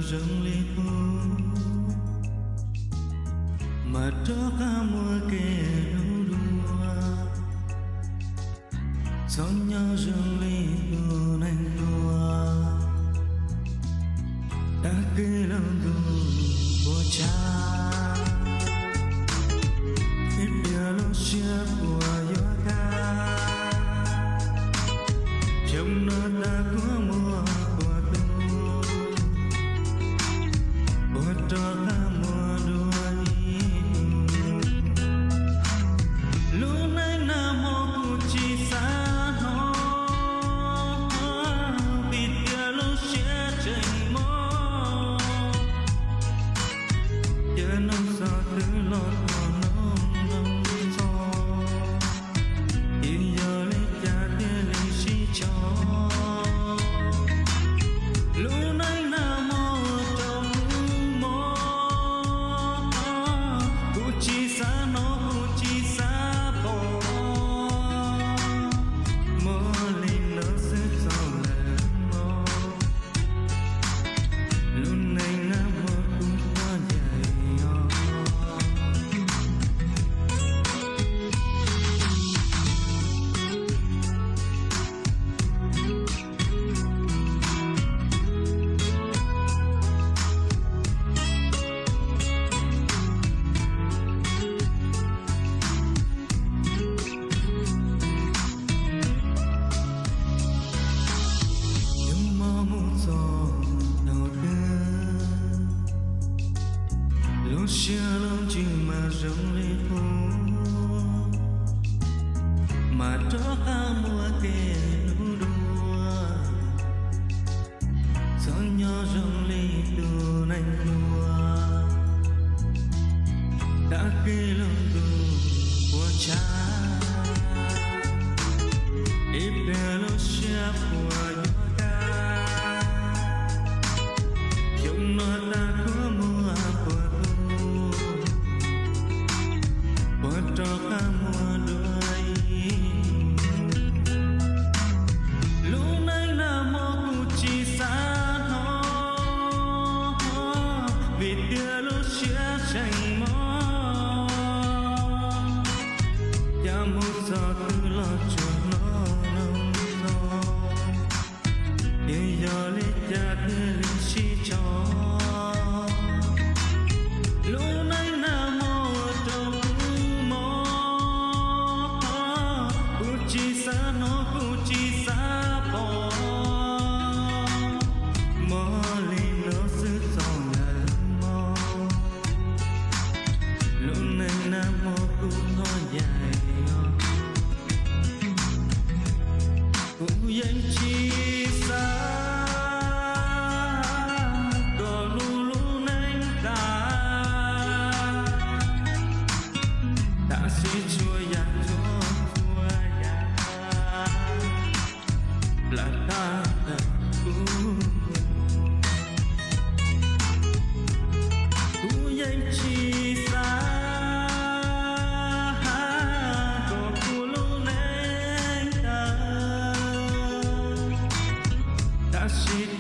zoo li qub, mas rov qab muaj kev hlub dua. Txhob nyob zoo li tus neeg tuag, tag kis lub ntuj puas tshab, ib pliag lub siab puas yuav kaj. Xyoo no tag kuv muaj puas tus, puas rov qab muaj dua ib tug. Lub neej nag hmo kuv tsis xav hnov, vim tias lub siab tseem mob. Caij noj xov twb los txog hnub no txog, es yog li cas thiaj li sib tso? Lub neej nag hmo ua rau kuv mob, kuv tsis xav hnov kuv tsis xav pom, mob li no xwb txaus lawm mog. Lub neej nag hmo kuv tuag ncaim os. Yog mob mus txog thaum twg, lub siab lub ntsws mas zoo li qub, mas rov qab muaj kev hlub dua. Txhob nyob zoo li tus neeg tuag, tag kis lub ntuj puas tshab, ib pliag lub siab puas yuav kaj. Xyoo no tag kuv muaj puas tus, puas rov qab muaj dua ib tug. Lub neej nag hmo kuv tsis xav hnov, vim tias lub siab tseem mob. Caij mus txog twg los tsuas hnov noog txog, es yog li cas thiaj li sib tso? Lub neej nag hmo ua rau kuv mob, kuv tsis xav hnov kuv tsis xav pom, mob li no xwb txaus lawm mog. Lub neej nag hmo kuv tuag ncaim os. Kuv yeej tsis xav kom lub lub neej tas, tab sis txhua yam txhua yam plam tag ntawm kuv. Kuv yeej tsis xav kom kuv lub neej tas, tab sis